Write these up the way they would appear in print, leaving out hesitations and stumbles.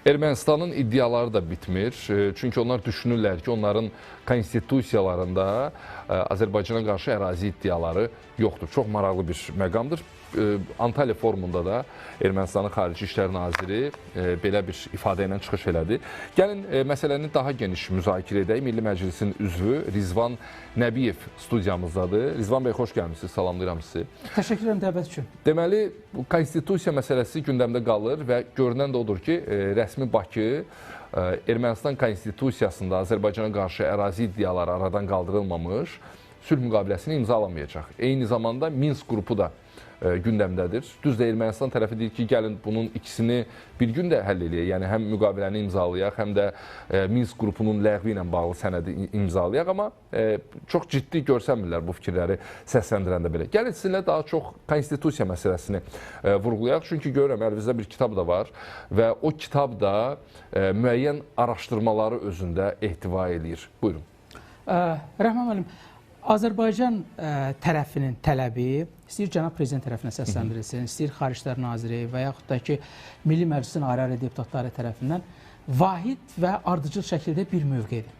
Ermənistanın iddiaları da bitmir. Çünki onlar düşünürlər ki, onların konstitusiyalarında Azərbaycana qarşı ərazi iddiaları yoxdur. Çox maraqlı bir məqamdır. Antalya forumunda da Ermənistanın Xarici İşlər Naziri belə bir ifadə ilə çıxış elədi. Gəlin, məsələni daha geniş müzakirə edək. Milli Məclisin üzvü Rizvan Nəbiyev studiyamızdadır. Rizvan bəy, xoş gəlmişsiniz, salamlayıram sizi. Təşəkkür edirəm dəvət üçün. Deməli, konstitusiya məsələsi gündəmdə qalır və görünən də odur ki, rəsmi Bakı Ermənistan konstitusiyasında Azərbaycana qarşı ərazi iddiaları aradan qaldırılmamış sülh müqaviləsini imzalamayacaq. Eyni zamanda Minsk qrupu da gündəmdədir. Düz də Ermənistan tərəfi deyir ki, gəlin bunun ikisini bir gün də həll eləyək. Yəni, həm müqaviləni imzalayaq, həm də Minsk qrupunun ləğvi ilə bağlı sənədi imzalayaq. Amma çox ciddi görsənmirlər bu fikirləri səsləndirəndə belə. Gəlin sizinlə daha çox konstitusiya məsələsini vurğulayaq. Çünki görürəm, əlinizdə bir kitab da var və o kitab da müəyyən araşdırmaları özündə ehtiva eləyir. Buyurun. Rəhman müəllim, Azərbaycan tərəfinin tələbi istəyir cənab prezident tərəfindən səsləndirilsin, istəyir Xarici İşlər Naziri və yaxud da ki, Milli Məclisin ayrı-ayrı deputatları tərəfindən vahid və ardıcıl şəkildə bir mövqedir.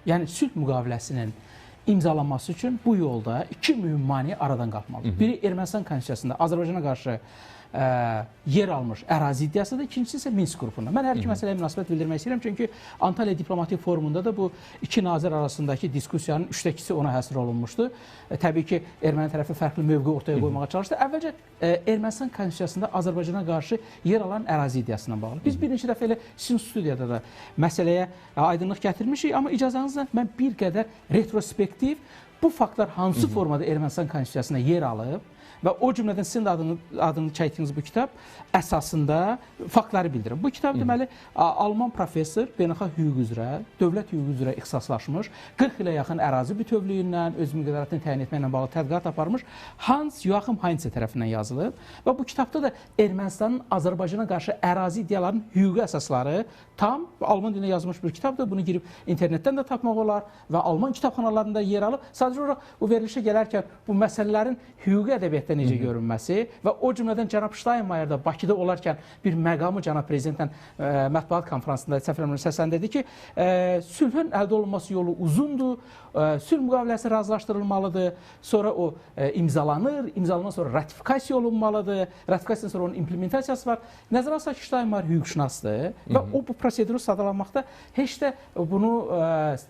Yəni, sülh müqaviləsinin imzalanması üçün bu yolda iki mühüm maneə aradan qalxmalıdır. Biri Ermənistan konstitusiyasında Azərbaycana qarşı yer almış ərazi iddiasıdır, ikincisi isə Minsk qrupunda. Mən hər iki məsələyə münasibət bildirmək istəyirəm, çünki Antalya Diplomatik Forumunda da bu iki nazir arasındakı diskussiyanın üçdə ikisi ona həsr olunmuşdu. Təbii ki, erməni tərəfi fərqli mövqe ortaya qoymağa çalışdı. Əvvəlcə Ermənistan konstitusiyasında Azərbaycana qarşı yer alan ərazi iddiasına bağlı. Biz bir neçə dəfə elə sizin studiyada da məsələyə aydınlıq gətirmişik, amma icazənizlə mən bir qədər retrospektiv bu faktlar hansı formada Ermənistan konstitusiyasına yer alıb və o cümlədən sizin də adını çəkdiyiniz bu kitab əsasında faktları bildirir. Bu kitab deməli, Alman professor beynəlxalq hüquq üzrə, dövlət hüququ üzrə ixtisaslaşmış, 40 ilə yaxın ərazi bütövlüyündən, öz müqəddəratını təyin etməklə bağlı tədqiqat aparmış Hans Joachim Heinze tərəfindən yazılıb və bu kitabda da Ermənistanın Azərbaycana qarşı ərazi iddialarının hüquqi əsasları tam Alman dilində yazılmış bir kitabdır. Bunu girib internetdən də tapmaq olar və Alman kitabxanalarında yer alıb. Sadəcə olaraq bu verilişə gələrkən bu məsələlərin hüquqi ədəbiyyatda necə görünməsi və o cümlədən cənab Steinmeier də Bakıda olarkən bir məqamı cənab prezidentlə mətbuat konfransında səhv eləmirəmsə səsləndirdi ki, sülhün əldə olunması yolu uzundur, sülh müqaviləsi razılaşdırılmalıdır, sonra o imzalanır, imzalandan sonra ratifikasiya olunmalıdır, ratifikasiyadan sonra onun implementasiyası var. Nəzərə alsaq ki, Steinmeier hüquqşünasdır və o bu proseduru sadalanmaqda heç də bunu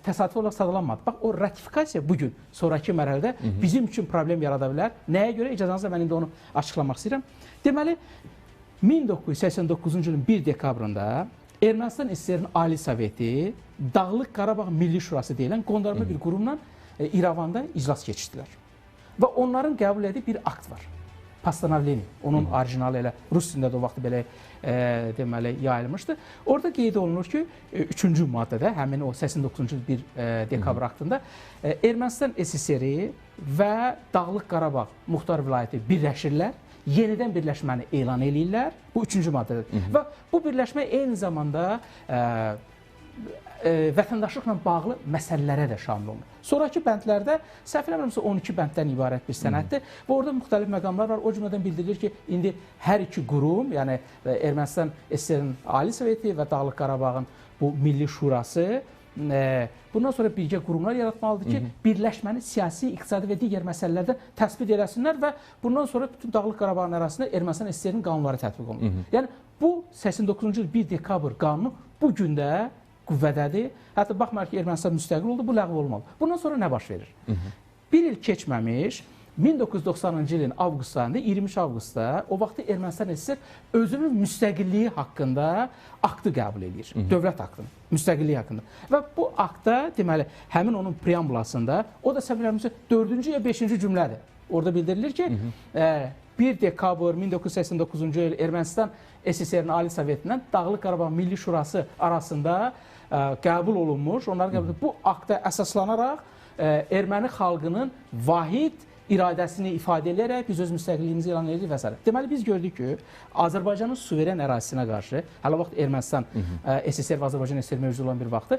təsadüfi olaraq sadalanmadı. Bax, o ratifikasiya bugün sonrakı mərhələdə bizim üçün problem yarada bilər. Nəyə görə? İcazənizlə mən indi onu açıqlamaq istəyirəm. Deməli, 1989-cu ilin 1 dekabrında Ermənistan SSR-nin Ali Soveti Dağlıq Qarabağ Milli Şurası deyilən qondarma bir qurumla İrəvanda iclas keçirdilər. Və onların qəbul etdiyi bir akt var. Postanovleniya. Onun orijinalı elə rus dilində də o vaxt belə deməli yayılmışdı. Orada qeyd olunur ki, 3-cü maddədə, həmin o 89-cu 1 dekabr aktında Ermənistan SSR-i və Dağlıq Qarabağ Muxtar Vilayəti birləşirlər, yenidən birləşməni elan eləyirlər. Bu 3-cü maddədədir. Və bu birləşmə eyni zamanda vətəndaşlıqla bağlı məsələlərə də şamil olunur. Sonrakı bəndlərdə, səhv eləmirəmsə, 12 bənddən ibarət bir sənəddir və orada müxtəlif məqamlar var. O cümlədən bildirilir ki, indi hər iki qurum, yəni Ermənistan SSR-nin Ali Soveti və Dağlıq Qarabağın bu Milli Şurası bundan sonra birgə qurumlar yaratmalıdır ki, birləşməni siyasi, iqtisadi və digər məsələlərdə təsbit eləsinlər və bundan sonra bütün Dağlıq Qarabağın ərazisində Ermənistan SSR-nin qanunları tətbiq olunur. Yəni, bu 89-cu il 1 dekabr qanunu bu gün də qüvvədədir. Hətta baxmayaraq ki, Ermənistan müstəqil oldu, bu ləğv olmalı. Bundan sonra nə baş verir? Bir il keçməmiş, 1990-cı ilin avqust ayında, 23 avqustda o vaxtı Ermənistan SSR özünün müstəqilliyi haqqında aktı qəbul edir. Dövlət aktını, müstəqilliyi haqqında. Və bu aktda, deməli, həmin onun preambulasında, o da səhv eləmirəmsə 4-cü ya 5-ci cümlədir. Orada bildirilir ki, 1 dekabr 1989-cu il Ermənistan SSR-nin Ali Sovetindən Dağlıq Qarabağ Milli Şurası arasında qəbul olunmuş. Onların qəbul bu akta əsaslanaraq erməni xalqının vahid iradəsini ifadə edərək biz öz müstəqilliyimizi elan edirik və s. Deməli, biz gördük ki, Azərbaycanın suveren ərazisinə qarşı, hələ o vaxt Ermənistan SSR və Azərbaycan SSR mövcud olan bir vaxtı,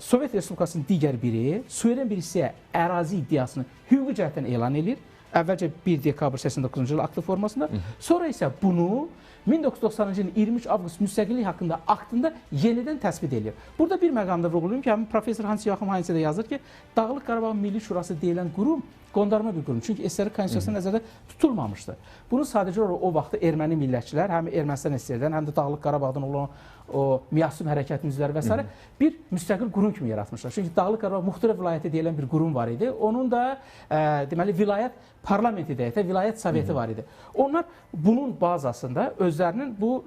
Sovet Respublikasının digər biri suveren bir hissəyə ərazi iddiasını hüquqi cəhətdən elan edir. Əvvəlcə 1 dekabr 89-cu il aktı formasında, sonra isə bunu 1990-cı ilin 23 avqust müstəqillik haqqında aktında yenidən təsbit eləyir. Burada bir məqamda vurğulayım ki, həmin professor Hans Joachim Heinze də yazır ki, Dağlıq Qarabağ Milli Şurası deyilən qurum qondarma bir qurum. Çünki SSR Konstitusiyasında nəzərdə tutulmamışdı. Bunu sadəcə olaraq o vaxtda erməni millətçilər, həm Ermənistan SSR-dən, həm də Dağlıq Qarabağdan olan o Miyasum hərəkətinin üzvləri və s. bir müstəqil qurum kimi yaratmışlar. Çünki Dağlıq Qarabağ Muxtar Vilayəti deyilən bir qurum var idi. Onun da deməli vilayət parlamenti deyək də, vilayət soveti var idi. Onlar bunun bazasında özlərinin bu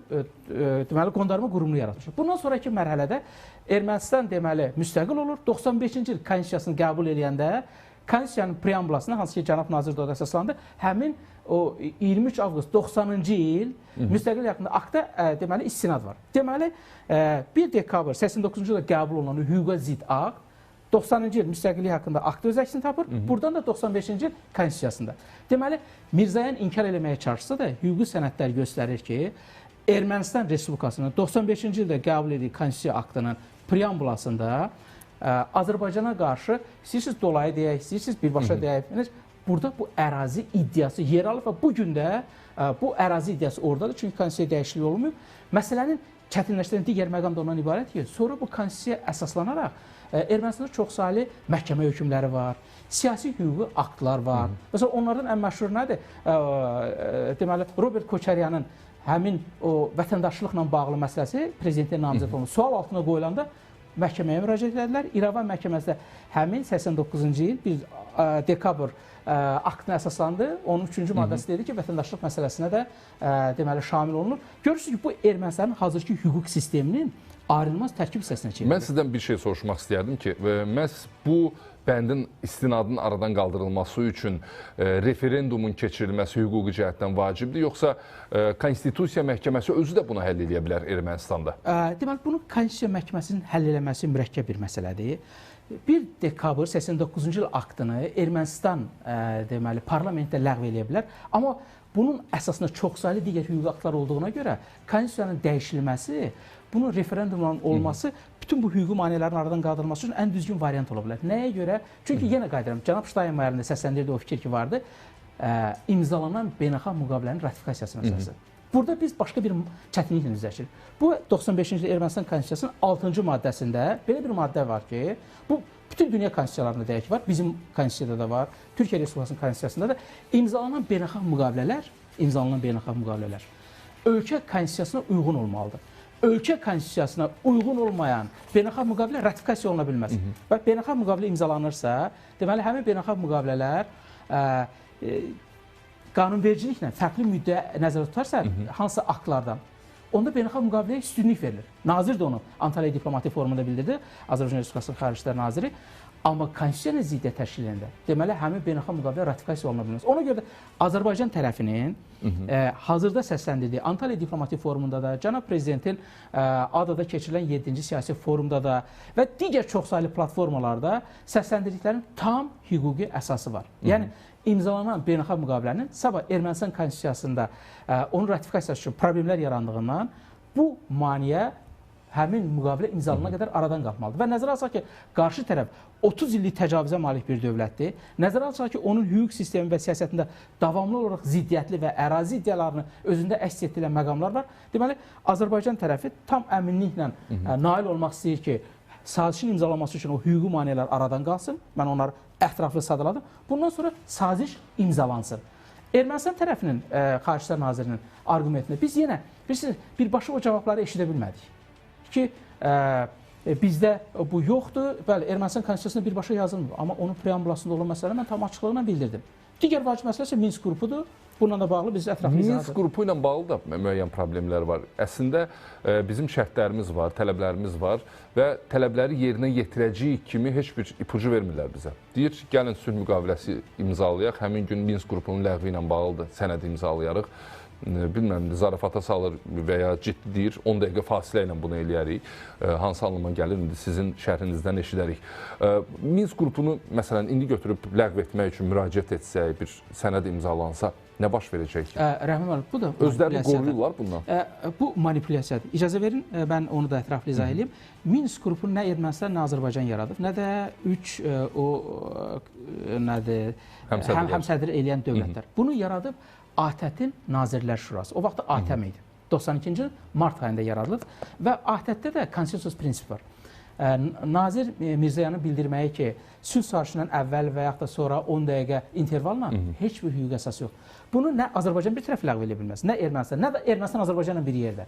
deməli qondarma qurumunu yaratmışlar. Bundan sonraki mərhələdə Ermənistan deməli müstəqil olur. 95-ci il konstitusiyasını qəbul eləyəndə Konstitusiyanın preambulasına, hansı ki cənab nazir də orada əsaslandı, həmin o 23 avqust 90-cı il müstəqillik haqqında aktda deməli istinad var. Deməli 1 dekabr 89-cu ildə qəbul olunan hüquqa zidd akt 90-cı il müstəqillik haqqında aktda öz əksini tapır. Buradan da 95-ci il konstitusiyasında. Deməli Mirzayan inkar eləməyə çalışsa da hüquqi sənədlər göstərir ki, Ermənistan Respublikasının 95-ci ildə qəbul etdiyi konstitusiya aktının preambulasında Azərbaycana qarşı istəyirsiniz dolayı deyək, istəyirsiniz birbaşa deyək, burada bu ərazi iddiası yer alır və bu gün də bu ərazi iddiası oradadır. Çünki konstitusiya dəyişikliyi olmayıb. Məsələnin çətinləşdirən digər məqam da ondan ibarət ki, sonra bu konstitusiya əsaslanaraq Ermənistanda çoxsaylı məhkəmə hökmləri var, siyasi hüquqi aktlar var. Məsələn, onlardan ən məşhur nədir? Deməli, Robert Koçaryanın həmin o vətəndaşlıqla bağlı məsələsi prezidentə namizəd olunur. Sual altına qoyulanda məhkəməyə müraciət edilər. İrəvan məhkəməsi də həmin 89-cu il 1 dekabr aktına əsaslandı. Onun 3-cü maddəsi dedi ki, vətəndaşlıq məsələsinə də deməli şamil olunur. Görürsünüz ki, bu Ermənistanın hazırki hüquq sisteminin ayrılmaz tərkib hissəsinə çevrilir. Mən sizdən bir şey soruşmaq istəyərdim ki, məhz bu bəndin istinadının aradan qaldırılması üçün referendumun keçirilməsi hüquqi cəhətdən vacibdir, yoxsa Konstitusiya Məhkəməsi özü də bunu həll edə bilər Ermənistanda? Deməli, bunu Konstitusiya Məhkəməsinin həll eləməsi mürəkkəb bir məsələdir. 1 dekabr 89-cu il aktını Ermənistan deməli parlamentdə ləğv eləyə bilər, amma bunun əsasında çoxsaylı digər hüquqi aktlar olduğuna görə konstitusiyanın dəyişilməsi, bunun referendumla olması bütün bu hüquqi maneələrin aradan qaldırılması üçün ən düzgün variant ola bilər. Nəyə görə? Çünki yenə qayıdıram, cənab Steinmeierin də səsləndirdiyi o fikir ki vardı, imzalanan beynəlxalq müqavilənin ratifikasiyası məsələsi. Burada biz başqa bir çətinliklə üzləşirik. Bu 95-ci il Ermənistan Konstitusiyasının 6-cı maddəsində belə bir maddə var ki, bu bütün dünya konstitusiyalarında deyək ki var, bizim konstitusiyada da var, Türkiyə Respublikasının konstitusiyasında da imzalanan beynəlxalq müqavilələr, ölkə konstitusiyasına uyğun olmalıdır. Ölkə konstitusiyasına uyğun olmayan beynəlxalq müqavilə ratifikasiya oluna bilməz. Və beynəlxalq müqavilə imzalanırsa, deməli həmin beynəlxalq müqavilələr qanunvericiliklə fərqli müddəa nəzərdə tutarsa, hansısa aktlardan, onda beynəlxalq müqaviləyə üstünlük verilir. Nazir də onu Antalya Diplomatik Forumunda bildirdi, Azərbaycan Respublikasının Xarici İşlər Naziri. Amma konstitusiyanın ziddiyyət təşkil edəndə, deməli, həmin beynəlxalq müqavilə ratifikasiya oluna bilməz. Ona görə də Azərbaycan tərəfinin hazırda səsləndirdiyi Antalya Diplomatik Forumunda da, cənab prezidentin adada keçirilən 7-ci siyasi forumda da və digər çoxsaylı platformalarda səsləndirdiklərinin tam hüquqi əsası var. Yəni, imzalanan beynəlxalq müqavilənin sabah Ermənistan konstitusiyasında onun ratifikasiyası üçün problemlər yarandığından bu maneə həmin müqavilə imzalanana qədər aradan qalxmalıdır. Və nəzərə alsaq ki, qarşı tərəf 30 illik təcavüzə malik bir dövlətdir. Nəzərə alsaq ki, onun hüquq sistemi və siyasətində davamlı olaraq ziddiyyətli və ərazi iddialarını özündə əks etdirən məqamlar var. Deməli, Azərbaycan tərəfi tam əminliklə nail olmaq istəyir ki, sazişin imzalanması üçün o hüquqi maneələr aradan qalsın. Mən onları ətraflı sadaladım. Bundan sonra saziş imzalansın. Ermənistan tərəfinin, Xarici İşlər Nazirinin arqumentində biz yenə bilirsiniz, birbaşa o cavabları eşidə bilmədik ki, bizdə bu yoxdur. Bəli, Ermənistan konstitusiyasında birbaşa yazılmır, amma onun preambulasında olan məsələ mən tam açıqlığına bildirdim. Digər vacib məsələ isə Minsk qrupudur. Bununla da bağlı biz ətraflı izah Minsk qrupu ilə bağlı da müəyyən problemlər var. Əslində bizim şərtlərimiz var, tələblərimiz var və tələbləri yerinə yetirəcəyik kimi heç bir ipucu vermirlər bizə. Deyir, gəlin sülh müqaviləsi imzalayaq, həmin gün Minsk qrupunun ləğvi ilə bağlı da sənədi imzalayarıq. Bilməm, zarafata salır və ya ciddi deyir, 10 dəqiqə fasilə ilə bunu eləyərik. Hansı anlama gəlir, indi sizin şərhinizdən eşidərik. Minsk qrupunu, məsələn, indi götürüb ləğv etmək üçün müraciət etsək, bir sənəd imzalansa, nə baş verəcək? Rəhman müəllim, bu da özlərini qoruyurlar bundan. Bu manipulyasiyadır. İcazə verin, mən onu da ətraflı izah edeyim. Minsk qrupunu nə Ermənistan, nə Azərbaycan yaradıb, nə də üç o nədir, həmsədr eləyən dövlətlər. Bunu yaradıb ATƏT-in Nazirlər Şurası. O vaxt ATƏM idi. 92-ci il mart ayında yaradılıb və ATƏT-də də konsensus prinsipi var. Nazir Mirzayanın bildirməyi ki, sülh sazişindən əvvəl və yaxud da sonra 10 dəqiqə intervalla heç bir hüquqi əsası yoxdur. Bunu nə Azərbaycan bir tərəf ləğv edə bilməz, nə Ermənistan, nə də Ermənistan Azərbaycanla bir yerdə.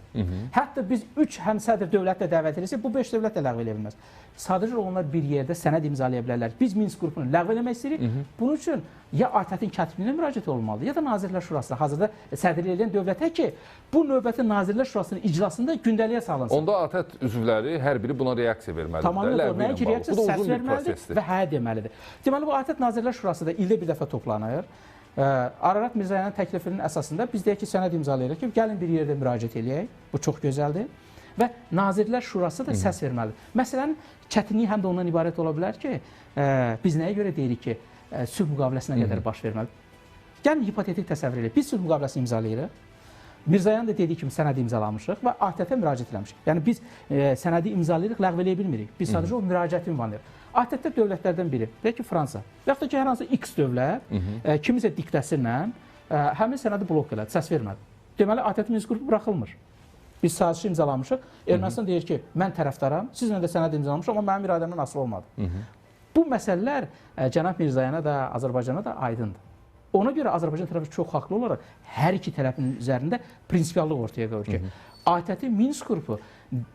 Hətta biz 3 həmsədr dövlət də dəvət edirsək, bu 5 dövlət də ləğv edə bilməz. Sadəcə onlar bir yerdə sənəd imzalaya bilərlər. Biz Minsk qrupunu ləğv eləmək istəyirik. Bunun üçün ya ATƏT-in katibliyinə müraciət olunmalıdır, ya da Nazirlər Şurasına, hazırda sədrlik edən dövlətə ki, bu növbəti Nazirlər Şurasının iclasında gündəliyə salınsın. Onda ATƏT üzvləri hər biri buna reaksiya verməlidir. Tamamilə doğru. Nəinki reaksiya, səs verməlidir və hə deməlidir. Deməli, bu ATƏT Nazirlər Şurası da ildə bir dəfə toplanır. Ararat Mirzayanın təklifinin əsasında biz deyək ki, sənəd imzalayırıq ki, gəlin bir yerdə müraciət eləyək. Bu çox gözəldir. Və Nazirlər Şurası da səs verməlidir. Məsələnin çətinliyi həm də ondan ibarət ola bilər ki, biz nəyə görə deyirik ki, sülh müqaviləsinə qədər baş verməlidir. Gəlin hipotetik təsəvvür eləyək. Biz sülh müqaviləsini imzalayırıq. Mirzayan da dediyi kimi sənədi imzalamışıq və ATƏT-ə müraciət eləmişik. Yəni biz sənədi imzalayırıq, ləğv eləyə bilmirik. Biz sadəcə o müraciəti ünvanlayırıq. ATƏT-də dövlətlərdən biri, deyək ki, Fransa, və yaxud da ki, hər hansı X dövlət kimisə diktəsi ilə həmin sənədi blok elədi, səs vermədi. Deməli, ATƏT Minsk qrupu buraxılmır. Biz sazişi imzalamışıq. Ermənistan deyir ki, mən tərəfdaram, sizlə də sənəd imzalamışam, amma mənim iradəmdən asılı olmadı. Bu məsələlər cənab Mirzayana da, Azərbaycana da aydındır. Ona görə Azərbaycan tərəfi çox haqlı olaraq hər iki tərəfin üzərində prinsipiallıq ortaya qoyur ki, ATƏT-in Minsk qrupu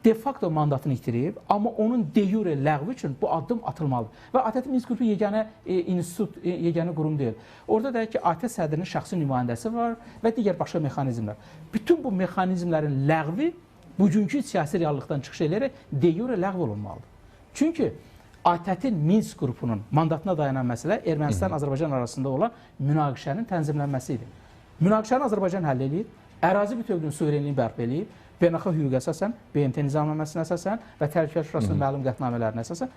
de facto mandatını itirib, amma onun de jure ləğvi üçün bu addım atılmalıdır. Və ATƏT-in Minsk qrupu yeganə institut, yeganə qurum deyil. Orada da ki, ATƏT sədrinin şəxsi nümayəndəsi var və digər başqa mexanizmlər. Bütün bu mexanizmlərin ləğvi bugünkü siyasi reallıqdan çıxış eləyərək de jure ləğv olunmalıdır. Çünki ATƏT-in Minsk qrupunun mandatına dayanan məsələ Ermənistan-Azərbaycan arasında olan münaqişənin tənzimlənməsi idi. Münaqişəni Azərbaycan həll eləyib, ərazi bütövlüyünün suverenliyini bərpa eləyib, beynəlxalq hüquqa əsasən, BMT nizamnaməsinə əsasən və Təhlükəsizlik Şurasının məlum qətnamələrinə əsasən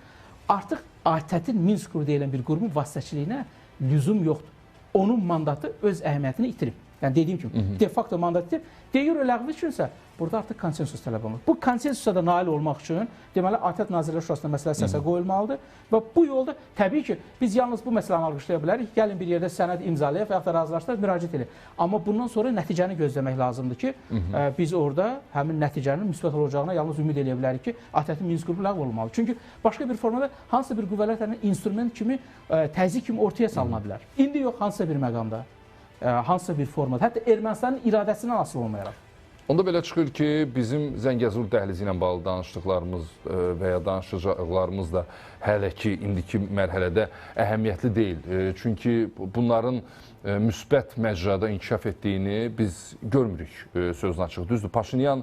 artıq ATƏT-in Minsk qrupu deyilən bir qurumun vasitəçiliyinə lüzum yoxdur. Onun mandatı öz əhəmiyyətini itirib. Yəni dediyim kimi, de facto mandat itirib. De jure ləğvi üçünsə burada artıq konsensus tələb olunur. Bu konsensusa da nail olmaq üçün deməli ATƏT Nazirlər Şurasında məsələ səsə qoyulmalıdır və bu yolda təbii ki, biz yalnız bu məsələni alqışlaya bilərik. Gəlin bir yerdə sənəd imzalayaq və yaxud da razılaşdıraq, müraciət edək. Amma bundan sonra nəticəni gözləmək lazımdır ki, biz orada həmin nəticənin müsbət olacağına yalnız ümid eləyə bilərik ki, ATƏT-in Minsk qrupu ləğv olunmalıdır. Çünki başqa bir formada hansısa bir qüvvələr tərəfindən instrument kimi, təzyiq kimi ortaya salına bilər. İndi yox, hansısa bir məqamda, hansısa bir formada, hətta Ermənistanın iradəsindən asılı olmayaraq. Onda belə çıxır ki, bizim Zəngəzur dəhlizi ilə bağlı danışdıqlarımız və ya danışacaqlarımız da hələ ki, indiki mərhələdə əhəmiyyətli deyil. Çünki bunların müsbət məcrada inkişaf etdiyini biz görmürük, sözün açıq. Düzdür, Paşinyan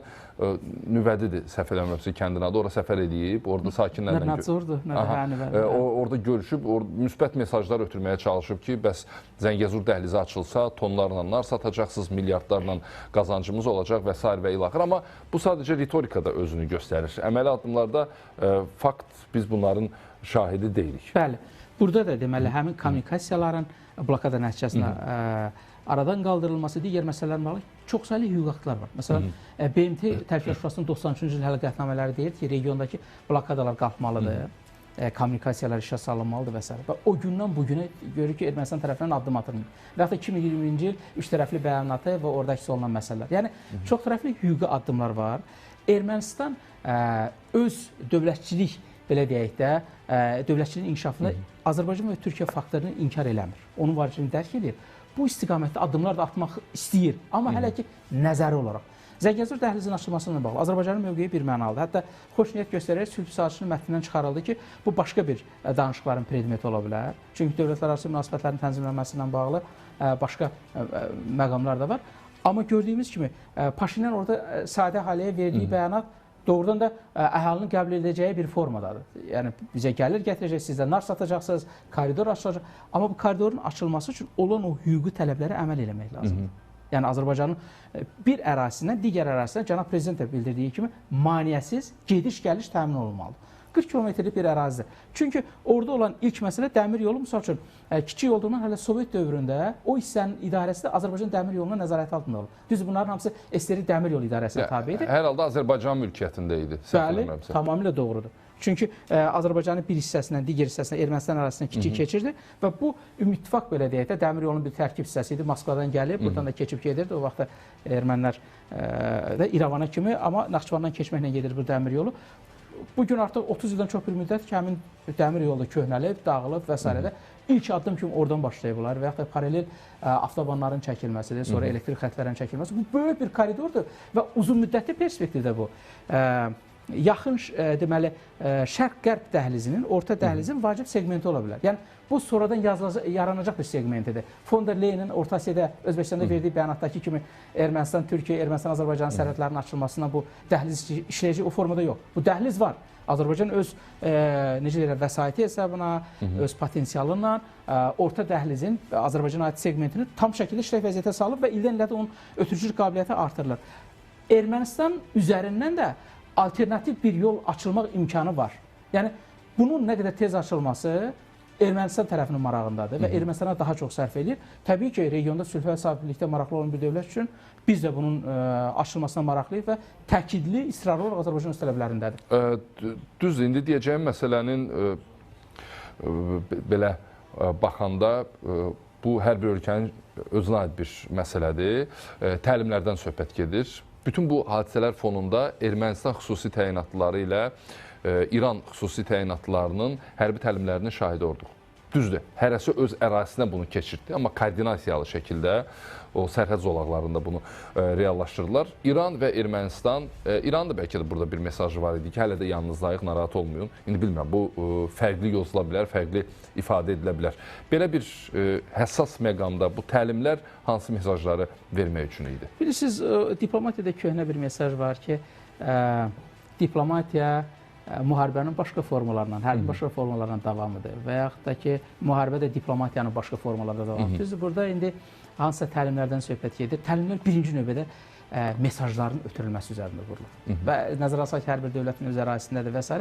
nüvədidir, səhv eləmirəmsə kəndin adı, ora səfər eləyib, orada sakinlərlə orada görüşüb, müsbət mesajlar ötürməyə çalışıb ki, bəs Zəngəzur dəhlizi açılsa, tonlarla nar satacaqsınız, milyardlarla qazancımız olacaq və s. və ilaxır. Amma bu sadəcə ritorikada özünü göstərir. Əməli addımlarda fakt, biz bunların şahidi deyilik. Bəli. Burada da deməli, həmin kommunikasiyaların blokada nəticəsində aradan qaldırılması, digər məsələlər bağlı çoxsaylı hüquqi aktlar var. Məsələn, BMT Təhlükəsizlik Şurasının 93-cü il həll qətnamələri deyir ki, regiondakı blokadalar qalxmalıdır, kommunikasiyalar işə salınmalıdır və s. Və o gündən bugünə görürük ki, Ermənistan tərəfindən addım atılmır. Və yaxud da 2020-ci il üç tərəfli bəyanatı və orada əks olunan məsələlər. Yəni, çox tərəfli hüquqi addımlar var. Ermənistan öz dövlətçilik, belə deyək də, dövlətçiliyin inkişafını Azərbaycan və Türkiyə faktorunu inkar eləmir. Onun vacibini dərk edir. Bu istiqamətdə addımlar da atmaq istəyir, amma hələ ki nəzəri olaraq. Zəngəzur dəhlizinin açılması ilə bağlı Azərbaycanın mövqeyi bir mənalıdır. Hətta xoş niyyət göstərərək sülh sazişinin mətnindən çıxarıldı ki, bu başqa bir danışıqların predmeti ola bilər. Çünki dövlətlərarası münasibətlərin tənzimlənməsi ilə bağlı başqa məqamlar da var. Amma gördüyümüz kimi Paşinyan orada sadə əhaliyə verdiyi bəyanat doğrudan da əhalinin qəbul edəcəyi bir formadadır. Yəni bizə gəlir gətirəcək, siz də nar satacaqsınız, koridor açılacaq. Amma bu koridorun açılması üçün olan o hüquqi tələblərə əməl eləmək lazımdır. Yəni Azərbaycanın bir ərazisindən digər ərazisinə cənab prezident də bildirdiyi kimi maneəsiz gediş-gəliş təmin olunmalıdır. 40 kilometrlik bir ərazidir. Çünki orada olan ilk məsələ dəmir yolu, misal üçün, kiçik olduğundan hələ Sovet dövründə o hissənin idarəsi də Azərbaycan dəmir yolunun nəzarəti altında olub. Düzdür, bunların hamısı SSR dəmir yolu idarəsinə tabe idi. Hər halda Azərbaycan mülkiyyətində idi. Bəli, tamamilə doğrudur. Çünki Azərbaycanın bir hissəsindən digər hissəsinə Ermənistan ərazisindən kiçik keçirdi və bu ümumi ittifaq belə deyək də dəmir yolunun bir tərkib hissəsi idi. Moskvadan gəlib, buradan da keçib gedirdi. O vaxtda ermənilər də İrəvana kimi, amma Naxçıvandan keçməklə gedir bu dəmir yolu. Bu gün artıq 30 ildən çox bir müddət ki, həmin dəmir yolu köhnəlib, dağılıb və s. də. İlk addım kimi oradan başlayıblar və yaxud da paralel avtobanların çəkilməsidir, sonra elektrik xətlərinin çəkilməsi. Bu böyük bir koridordur və uzun müddətli perspektivdə bu. Yaxın deməli şərq-qərb dəhlizinin, orta dəhlizin vacib segmenti ola bilər. Yəni bu sonradan yaranacaq bir segmentidir. Von der Leyenin Orta Asiyada, Özbəkistanda verdiyi bəyanatdakı kimi Ermənistan, Türkiyə, Ermənistan, Azərbaycanın sərhədlərinin açılmasından bu dəhliz işləyəcək o formada yox. Bu dəhliz var. Azərbaycan öz necə deyirlər, vəsaiti hesabına, öz potensialıyla orta dəhlizin Azərbaycana aid segmentini tam şəkildə işlək vəziyyətə salıb və ildən ilə də onun ötürücülük qabiliyyəti artırılır. Ermənistan üzərindən də alternativ bir yol açılmaq imkanı var. Yəni bunun nə qədər tez açılması Ermənistan tərəfinin marağındadır və Ermənistana daha çox sərf eləyir. Təbii ki, regionda sülh və sabitlikdə maraqlı olan bir dövlət üçün biz də bunun açılmasına maraqlıyıq və təkidli, israrlı olaraq Azərbaycan öz tələblərindədir. Düzdür, indi deyəcəyim məsələnin belə baxanda bu hər bir ölkənin özünə aid bir məsələdir. Təlimlərdən söhbət gedir. Bütün bu hadisələr fonunda Ermənistan xüsusi təyinatlıları ilə İran xüsusi təyinatlılarının hərbi təlimlərinin şahidi olduq. Düzdür, hərəsi öz ərazisinə bunu keçirtdi, amma koordinasiyalı şəkildə o sərhəd zolaqlarında bunu reallaşdırdılar. İran və Ermənistan, İranın da bəlkə də burada bir mesajı var idi ki, hələ də yanınızdayıq, narahat olmayın. İndi bilmirəm, bu fərqli yozula bilər, fərqli ifadə edilə bilər. Belə bir həssas məqamda bu təlimlər hansı mesajları vermək üçün idi? Bilirsiniz, diplomatiyada köhnə bir mesaj var ki, diplomatiya müharibənin başqa formalarından, hərbin başqa formalarından davamıdır və yaxud da ki, müharibə də diplomatiyanın başqa formalarında davamıdır. Düzdür, burada indi hansısa təlimlərdən söhbət gedir. Təlimlər birinci növbədə mesajların ötürülməsi üzərində qurulur. Və nəzərə alsaq ki, hər bir dövlətin öz ərazisindədir və s.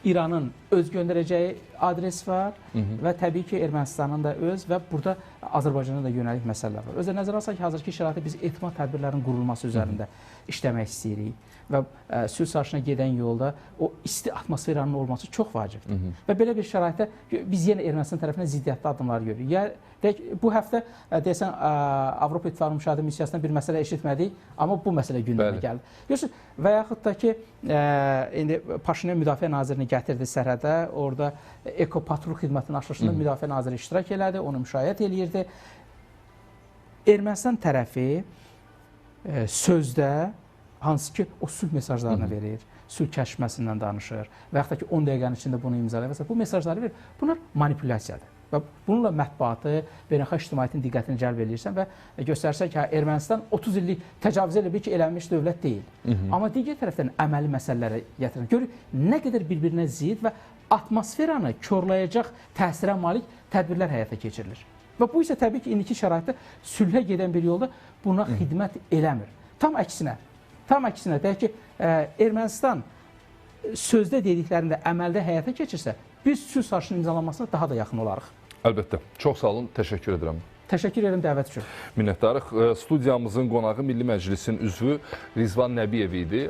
İranın öz göndərəcəyi adres var və təbii ki, Ermənistanın da öz və burada Azərbaycana da yönəlik məsələlər var. Özə nəzərə alsaq ki, hazırki şəraitdə biz etimad tədbirlərinin qurulması üzərində işləmək istəyirik və sülh sazişinə gedən yolda o isti atmosferanın olması çox vacibdir. Və belə bir şəraitdə biz yenə Ermənistan tərəfindən ziddiyyətli addımlar görürük. Ya, deyək, bu həftə deyəsən Avropa İttifaqının müşahidə missiyasından bir məsələ eşitmədik, amma bu məsələ gündəmə gəldi. Görürsünüz, və yaxud da ki, indi Paşinyan Müdafiə Nazirini gətirdi sərhədə, orada Ekopatrul xidmətinin açılışında Müdafiə Naziri iştirak elədi, onu müşayiət eləyirdi. Ermənistan tərəfi sözdə hansı ki, o sülh mesajlarını verir, sülh kəşfməsindən danışır və yaxud da ki, 10 dəqiqənin içində bunu imzalayır və bu mesajları verir. Bunlar manipulyasiyadır. Və bununla mətbuatı, beynəlxalq ictimaiyyətin diqqətini cəlb eləyirsən və göstərsən ki, Ermənistan 30 illik təcavüz elə bil ki, elənmiş dövlət deyil. Amma digər tərəfdən əməli məsələlərə gətirir. Görürük, nə qədər bir-birinə zid və atmosferanı korlayacaq təsirə malik tədbirlər həyata keçirilir. Və bu isə təbii ki, indiki şəraitdə sülhə gedən bir yolda buna xidmət eləmir. Tam əksinə, deyək ki, Ermənistan sözdə dediklərində əməldə həyata keçirsə, biz sülh sazişinin imzalanmasına daha da yaxın olarıq. Əlbəttə. Çox sağ olun, təşəkkür edirəm. Təşəkkür edirəm dəvət üçün. Minnətdarıq. Studiyamızın qonağı Milli Məclisin üzvü Rizvan Nəbiyev idi.